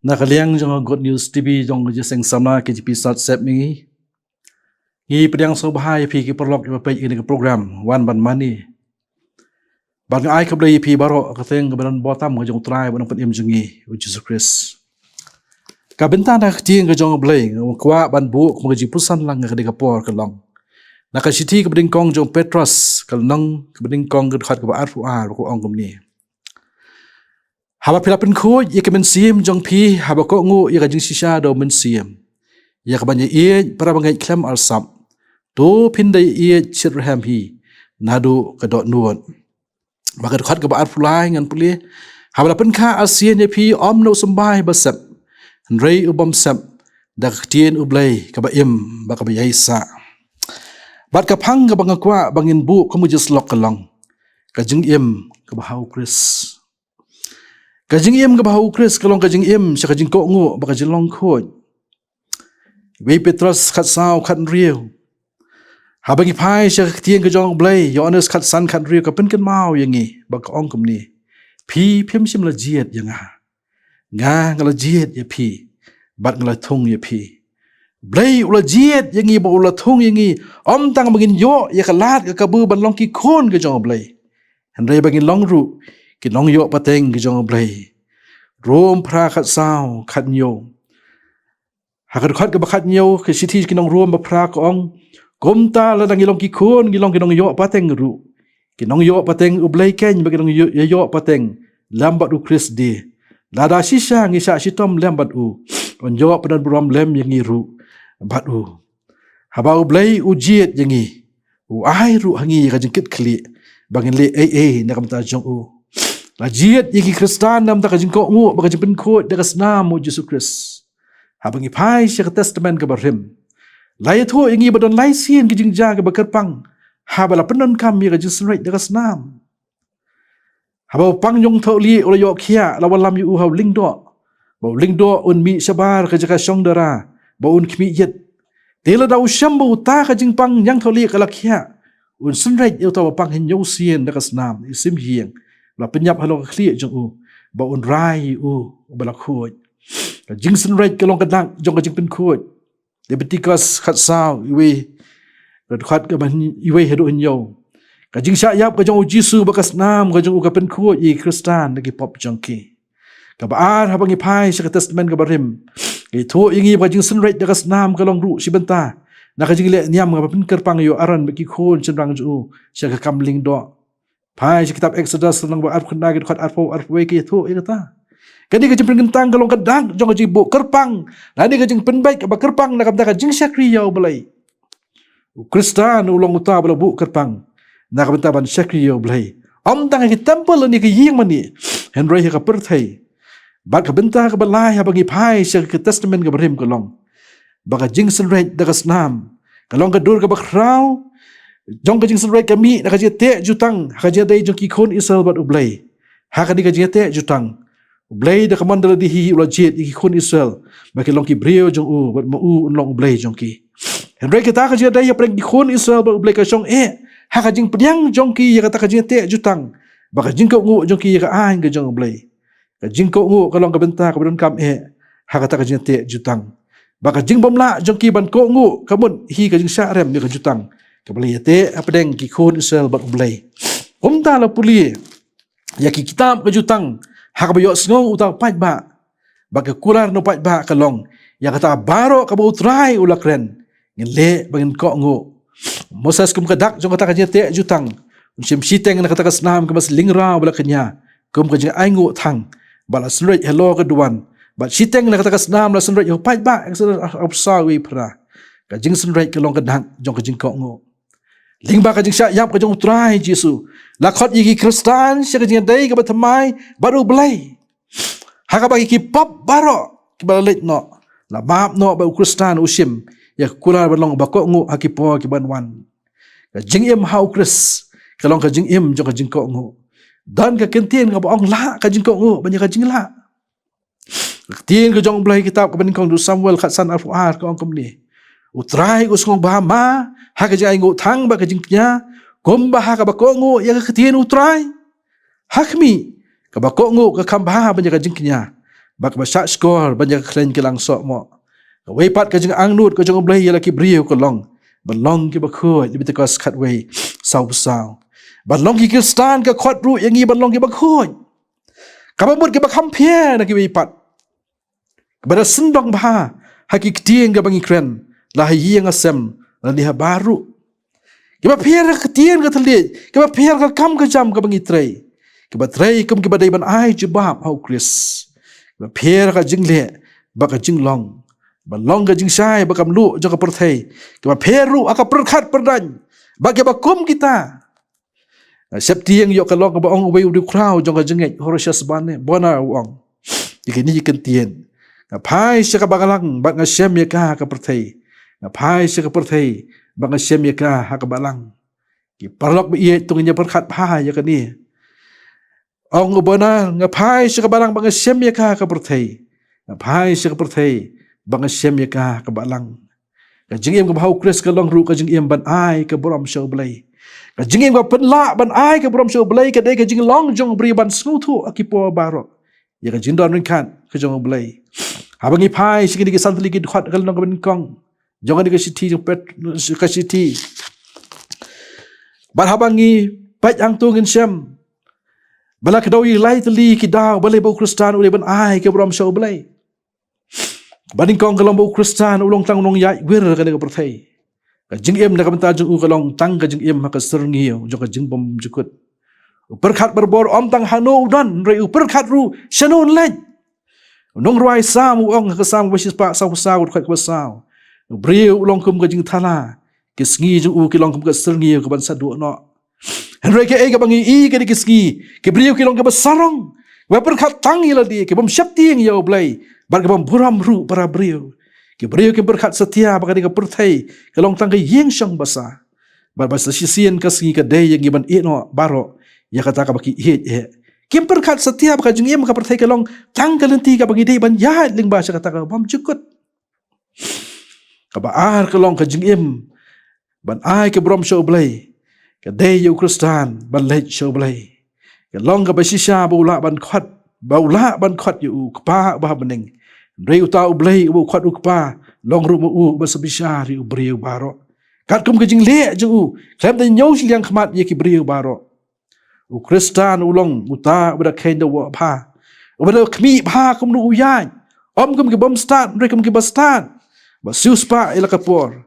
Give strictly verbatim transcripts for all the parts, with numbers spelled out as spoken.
Na ka liang jong Good News T V jong ka jingïaseng samla K J P Satsep ngi, ngi pdiang sngewbha ïa phi ki paralok ïa ba peit ïa kane ka program Wan Ban Mane. Bad nga ai khublei ïa phi baroh ha ka kyrteng kaba donbor tam ka jong U Trai bad U Nongpynim jong ngi, U Jisu Khrist. Ka bynta na ka ktien ka jong U Blei nga kwah ban buh kum ka jingpuson lang ha kane ka por ka long na ka shithi kaba nyngkong jong u Petros, ka lynnong kaba nyngkong, ka dkhot kaba arphew ar, ka ong kumne: Haba phi la pynkhuid ïa ka mynsiem jong phi haba kohnguh ïa ka jingshisha da u Mynsiem, ïa kaban ïaieit para bangeit khlem arsap, to phin da ïaieit shitrhem hi naduh ka dohnud. Bad ka dkhot kaba arphew lai ngan pule: Haba la pynkha arsien ïa phi, ym na u symbai ba sep, hynrei u bym sep, da ka ktien U Blei kaba im bad kaba ïai sah. Bad ka phang kaba nga kwah ba ngin buh kum ka jingsyllok ka long ka jingim kaba ha U Khrist. Ka jingim kaba ha U Khrist ka long ka jingim sha ka jingkohnguh bad ka jinglong khuid. Wei Petros khatsaw khathynriew. Haba ngi phai sha ka ktien ka jong U Blei, Ïoannis khatsan khathynriew, ka pynkynmaw ïa ngi bad ka ong kumne: Phi phim shym la jied ïa nga. Nga, nga la jied ïa phi bad nga la thung ïa phi. U Blei u la jied ïa ngi bad u la thung ïa ngi, ym tang ba ngin ïoh ïa ka lad ka kabu ban long ki khun ka jong U Blei, hynrei ba ngin long ruh ki nongïoh pateng ka jong U Blei. Rom phra khatsaw khathynñiew. Ha ka dkhot kaba khathynñiew ka shithi ki nong Rom ba phra ka ong: Kumta lada ngi long ki khun, ngi long ki nongïoh pateng ruh, ki nongïoh pateng U Blei keiñ ba ki nongïoh, ïa ïoh pateng lem bad U Khrist de. Lada shisha ngi shah shitom lem bad u, un ïoh pyndonburom lem ïa ngi ruh bad u. Haba U Blei u jied ïa ngi, u ai ruh ha ngi ïa ka jingkitkhlieh ba ngin leh ei ei na ka bynta jong u. La jied ïa ki Khristan na ka bynta ka jingkohnguh bad ka jingpynkhuid da ka snam U Jisu Khrist. Haba ngi phai sha ka Testament kaba rim, la ïathuh ïa ngi ba don lai sien ki jingjia kiba kyrpang haba la pyndonkam ïa ka jingsynreit da ka snam. Haba u pang ñiangthohlieh u la ïoh khiah, la wallam ïa u ha u lyngdoh, ba u lyngdoh un mih shabar ka jaka shong dara, ba un khmih ïit. Te lada u shem ba uta ka jingpang ñiangthohlieh ka la khiah, un synreit ïa uta uba pang hynñiew sien da ka snam, i sim ïing, la pynïap halor ka khlieh jong u, ba un rai ïa u uba la khuid. Ka jingsynreit ka long ka dak jong ka jingpynkhuid. Leviticus khatsaw, iwei, ka dkhot kaba hyn-, iwei haduh hynñiew. Ka jingshah ïap ka jong U Jisu bad ka snam ka jong u ka pynkhuid ïa ki Khristan na ki pop jong ki. Kaba ar, haba ngi phai sha ka Testament kaba rim, ka ïathuh ïa ngi ba ka jingsynreit da ka snam ka long ruh shi bynta na ka jingleh niam kaba pynkyrpang ïa u Aaron bad ki khun shynrang jong u sha ka kam lyngdoh. Phai sha kitab Exodus lynnong ba arphew khyndai, ka dkhot arphew, arphew wei, ka ïathuh ïa kata. Kane ka jingpynkyntang ka long ka dak jong ka jingbuh kyrpang, lane ka jingpynbeit kaba kyrpang na ka bynta ka jingshakri ïa U Blei. U Khristan u long uta ba la buh kyrpang na ka bynta ban shakri ïa U Blei, ym tang ha ki temple lane ki ïing mane, hynrei ha ka pyrthei. Bad ka bynta kaba lai haba ngi phai sha ka Testament kaba rim ka long ba ka jingsynreit da ka snam ka long ka dur kaba khraw jong ka jingsynreit, ka mih na ka jingïateh jutang ha ka jingïadei jong ki khun Israel bad U Blei. Ha kane ka jingïateh jutang, U Blei da ka mon da lade hi u la jied ïa ki khun Israel ba ki long ki briew jong u, bad ma u un long U Blei jong ki. Hynrei kata ka jingïadei hapdeng ki khun Israel bad U Blei ka shong eh ha ka jingpdiang jong ki ïa kata ka jingïateh jutang bad ka jingkohnguh jong ki ïa ka aiñ ka jong U Blei. Ka jingkohnguh ka long ka bynta kaba donkam eh ha kata ka jingïateh jutang. Bad ka jingbymlah jong ki ban kohnguh ka mut hi ka jingshah rem ïa ka jutang kaba la ïateh hapdeng ki khun Israel bad U Blei. Kumta la pule ïa ki kitab ka jutang ha kaba ïohsngew uta u paidbah, bad ka kular na u paidbah ka long ïa kata baroh kaba U Trai u la kren, ngin leh ba ngin kohnguh. Moses kum ka dak jong kata ka jingïateh jutang, un shim shiteng na kata ka snam kaba sling raw ba la kñia kum ka jingainguh thang, bad la synreit halor ka duwan, bad shiteng na kata ka snam la synreit ha u paidbah. Exodus arphew saw, wei phra. Ka jingsynreit ka long ka dak jong ka jingkohnguh. Lyngba ka jingshah ïap ka jong U Trai Jisu, la khot ïa ki Khristan sha ka jingïadei kaba thymmai bad U Blei, ha kaba ki pop baroh kiba la leit noh la map noh bad U Khristan u shim ïa ka kular ban long uba kohnguh ha ki por ki ban wan. Ka jingim ha U Khrist ka long ka jingim jong ka jingkohnguh. Don ka ktien kaba ong lah ka jingkohnguh ban ïa ka jinglah. Ka ktien ka jong U Blei, kitab kaba nyngkong u Samuel khatsan arphew ar, ka ong kumne: U Trai u sngewbha ma ha ka jingainguh thang bad ka jingkñia, kumba ha kaba kohnguh ïa ka ktien U Trai. Ha khmih, kaba kohnguh ka kham bha ban ïa ka jingkñia, Ba kaba shah shkor ban ïa ka khleiñ ka langsoh mo. Kawei pat ka jingangnud ka jong U Blei ïa la ki briew ka long ban long kiba khuid, Lebitikos khatwei, saw phew saw. Ban long ki Khristan ka khot ruh ïa ngi ban long kiba khuid. Kaba mut kiba kham pher na kiwei pat. Kaba da sngewdon bha ha ki ktien kaba ngi kren la ha ïing ha sem lane ha bar ruh. Kiba pher ka ktien ka thylliej, kiba pher ka kam ka jam kaba ngi trei. Kiba trei kum kiba dei ban ai jubab ha U Khrist. Kiba pher ka jingleh bad ka jinglong. Ba long ka jingshai bad ka mluh jong ka pyrthei. Kiba pher ruh ha ka pyrkhat pyrdaiñ bad kiba kum kita. Nga sheptieng ïoh ka long kaba ong uwei u riewkhraw jong ka jingngeit, Horatius Bonar, Bonar u ong. Ïa kine ki kyntien. Nga phai sha ka balang bad nga shem ïa ka ha ka pyrthei. Nga phai sha ka pyrthei bad nga shem ïa ka ha ka balang. Ki paralok ba ïeit, to ngin ïa pyrkhat bha ïa kane. Ong u Bonar, nga phai sha ka balang bad nga shem ïa ka ha ka pyrthei. Nga phai sha ka pyrthei bad nga shem ïa ka ha ka balang. Ka jingim kaba ha U Khrist ka long ruh ka jingim ban ai ka burom sha U Blei. Ka jingim kaba pynlah ban ai ka burom sha U Blei ka dei ka jinglong jong u briew ban sngewthuh ha ki por baroh ïa ka jingdon ryngkat ka jong U Blei. Haba ngi phai sha kine ki san tylli ki dkhot ka lynnong kaba nyngkong jong kane ka shithi jong Pet-, ka shithi. Bad haba ngi peit hangto ngin shem ba la kdew ïa lai tylli ki daw balei ba u Khristan u dei ban ai ka burom sha U Blei. Ba nyngkong ka long ba u Khristan u long tang u nongïaid wir ha kane ka pyrthei. Ka jingim na ka bynta jong u ka long tang ka jingim ha ka syrngiew jong ka jingbym jukut. U pyrkhat barabor ym tang hano u don, hynrei u pyrkhat ruh shano un leit. U nongrwai Salm u ong ha ka Salm kaba shispah saw phew saw, dkhot kaba saw. U briew u long kum ka jingthala. Ki sngi jong u ki long kum ka syrngiew kaban sa duh noh. Hynrei kaei kaba ngi i ka dei ki sngi, ki briew ki long kiba sarong, kiba pyrkhat tang ïa lade, ki bym sheptieng ïa U Blei, bad ki bym burom ruh para briew. Ki briew kim pyrkhat satia ba kane ka pyrthei ka long tang ka ïing shong basa. Bad ba sa shisien ka sngi ka dei ïa ngi ban ïeh noh baroh ïa kata kaba ki ïeit eh. Kim pyrkhat satia ba ka jingim ka pyrthei ka long tang ka lynti kaba ngi dei ban ïaid lyngba sha kata kaba bym jukut. Kaba ar ka long ka jingim ban ai ka burom sha U Blei. Ka dei ïa u Khristan ban leit sha U Blei. Ka long kaba shisha ba u lah ban khot, ba u lah ban khot ïa u Kpa uba ha bneng. Hynrei uta U Blei uba u khot u Kpa, long ruh ma u uba sa bishar ïa u briew baroh. Katkum ka jingleh jong u, khlem da ñiew shiliang khmat ïa ki briew baroh. U Khristan u long uta uba da kheiñ da woh bha, uba da khmih bha kumno u ïaid, ym kum ki bym stad, hynrei kum kiba stad, ba siewspah ïa la ka por.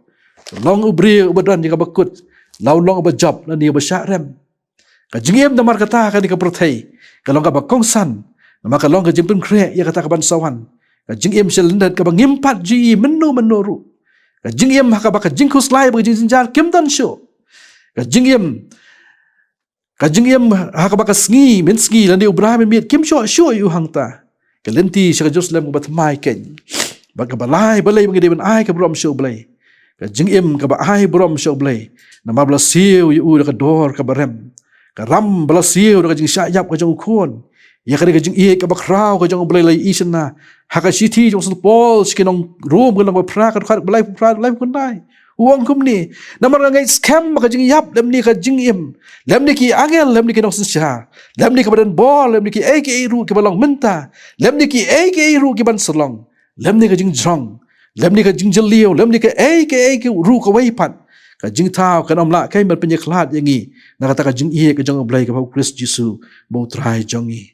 Long u briew uba don ïa kaba kut, la u long uba jop lane uba shah rem. Ka jingim namar kata kane ka pyrthei ka long kaba kongsan, namar ka long ka jingpynkhreh ïa kata kaban sa wan. Ka jingim sha lyndet kaba ngim pat ju i mynno mynno ruh. Ka jingim ha kaba ka jingkhuslai bad ka jingjynjar kim don shuh. Ka jingim Ka jingim ha kaba ka sngi mynsngi lane u bnai mynmiet kim shoh shuh ïa u hangta. Ka lynti sha ka Jerusalem kaba thymmai keiñ. Bad kaba lai balei ba ngi dei ban ai ka burom sha U Blei. Ka jingim kaba ai burom sha U Blei. Namar ba la siew ïa u da ka dor kaba rem. Ka ram ba la siew da ka jingshah ïap ka jong u Khun. Ïa kane ka jingïeit kaba khraw ka jong U Blei la ïohi shynna ha ka shithi jong u Saint Paul sha ki nong Rom ka lynnong ba phra, ka dkhot ba laiphew phra, laiphew khyndai. U ong kumne, namar nga ngeit skhem ba ka jingïap lymne ka jingim, lymne ki angel, lymne ki nongsynshar, lymne kaba don bor, lymne kiei kiei ruh kiba long mynta, lymne kiei kiei ruh kiban sa long, lymne ka jingjrong, lymne ka jingjylliew, lymne kaei kaei ruh kawei pat, ka jingthaw kan ym lah kein ban pynïakhlad ïa ngi na kata ka jingïeit ka jong U Blei kaba ha U Khrist Jisu ba U Trai jong ngi.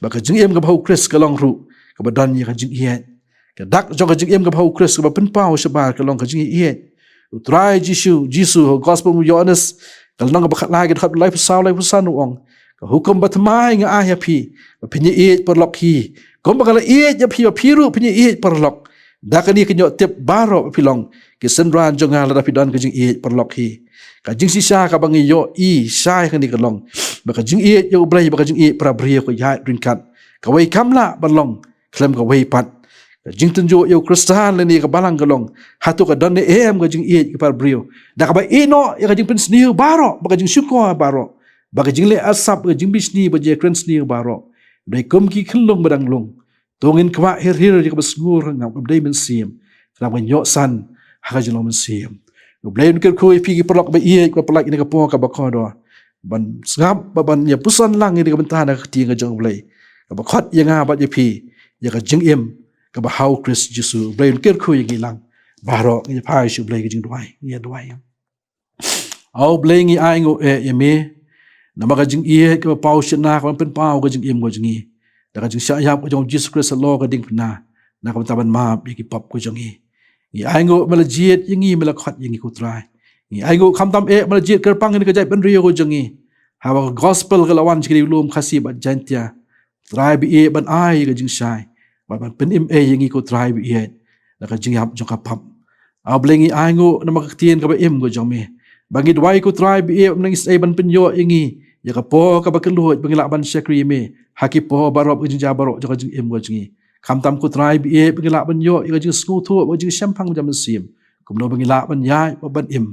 Ba ka jingim kaba ha U Khrist ka long ruh kaba don ïa ka jingïeit. Ka dak jong ka jingim kaba ha U Khrist kaba pynpaw shabar ka long ka jingïeit. U Trai Jisu, Jisu ha Gospel u Ïoannis, ka lynnong kaba khatlai, ka dkhot laiphew saw, laiphew san u ong, ka hukum ba thymmai nga ai ha phi, ba phin ïaieit paralok hi. Kumba nga la ïeit ïa phi, ba phi ruh phin ïaieit paralok. Da kane ngin ïoh tip baroh ba phi long ki synran jong nga lada phi don ka jingïeit paralok hi. Ka jingshisha kaba ngi ïohi shai hangne ka long ba ka jingïeit ïa U Blei bad ka jingïeit para briew ka ïaid ryngkat. Kawei kam lah ban long khlem kawei pat. Ka jingtynjuh ïa u Khristan lane ka balang ka long, hato ka don ne em ka jingïeit ïa ki para briew, da kaba ïehnoh ïa ka jingpynsniew baroh bad ka jingshukor baroh, bad ka jingleh asap, ka jingbishni bad jingkren sniew baroh. Dei kum ki khyllung ba dang lung. To ngin kwah hir hir ïa kaba sngur, ngam dei mynsiem, khnang ba ngin ïoh san ha ka jinglong mynsiem. U Blei un kyrkhu ïa phi ki paralok ba ïeit, ba pynlait ïa kane ka por kaba kordor, ban sngap bad ban ïa puson lang ïa ka bynta na ka ktien ka jong U Blei, kaba khot ïa nga bad ïa phi ïa ka jingim kaba ha u Khrist Jisu. Blei un kyrkhu ïa ngi lang baroh. Ngi phai sha u Blei ka jingduwai, ngi duwai. A u Blei, ngi ainguh eh ïa me namar ka jingïeit kaba paw shynna kaba pynpaw ka jingim ka jong ngi da ka jingshah ïap ka jong u Jisu Khrist halor ka diengphna, na ka bynta ban map ïa ki pop ka jong ngi. Ngi ainguh me la jied ïa ngi, me la khot ïa ngi ko Trai. Ngi ainguh khamtam eh me la jied kyrpang ïa ka jaitbynriew ka jong ngi, haba ka gospel ka la wan sha ki riewlum Khasi bad Jaintia. Trai, ba ïeit ban ai ka jingshai bad ban pynim ei ïa ngi ko Trai ba ïeit da ka jingïap jong ka pop. A Blei, ngi ainguh namar ka ktien kaba im ka jong me, ba ngi duwai ko Trai ba ïeit, ba nang isei ban pynïoh ïa ngi ïa ka por kaba kylluid ba ngi lah ban shakri ïa me ha ki por baroh, ka jingjia baroh jong ka jingim ka jong ngi. Khamtam ko Trai ba ïeit, ba ngi lah ban ïoh ïa ka jingsngewthuh bad ka jingshemphang jong ka mynsiem, kumno ba ngi lah ban ïaid bad ban im,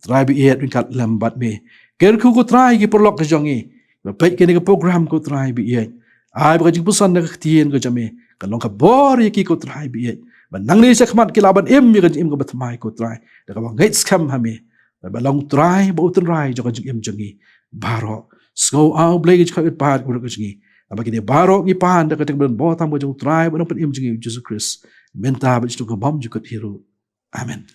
Trai ba ïeit, ryngkat lem bad me. Kyrkhu ko Trai ki paralok ka jong ngi ba peit kane ka program ko Trai ba ïeit. Ai ba ka jingpuson na ka ktien ka jong me kan long ka bor ïa ki ko Trai ba ïeit, ba nangne shakhmat ki lah ban im ïa ka jingim kaba thymmai ko Trai, da kaba ngeit skhem ha me, ba long Trai bad u Trai jong ka jingim jong ngi baroh. Sngew, a u Blei, ka jingkyrpad ka jong ngi, ba kine baroh ngi pan da ka kyrteng kaba donbor tam ka jong u Trai bad u Nongpynim jong ngi Jisu Khrist, mynta bad shaduh ka bymjukut hi ruh. Amen.